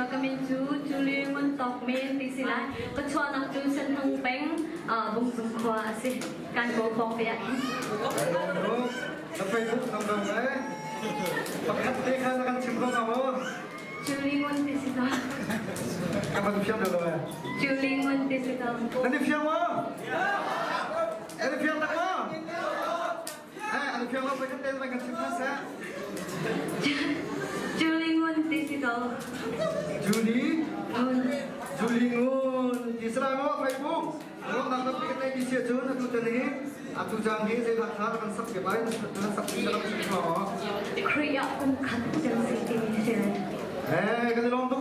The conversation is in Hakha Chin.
Ma ka min cu Julie Ngun Tawk Men ti si lai. Ka chuahnak cu Senthang peng Bungzung khua a si. Kan ko pawng te ah hin. Na Facebook number le pakhat te kha na kan chim ko hnga maw? Julie Ngun ti si ko. Ka van fiang deuh lo eh. Julie Ngun ti si ko. Nan i fiang maw? Nan i fiang tak maw? Eh, an fiang lo kan tel kan chim hna seh. Julie Ngun ti si ko. Julie? Ngun. Julie Ngun. Ti si lai maw Facebook? Ruangnak tampi kan nei ti si ahcun atu tan hi atu cang hi zeidah thla kan sak piak lai na sak ti lam sim maw? Khrih ah kum khat kan si timi si. Eh, kan i lawm.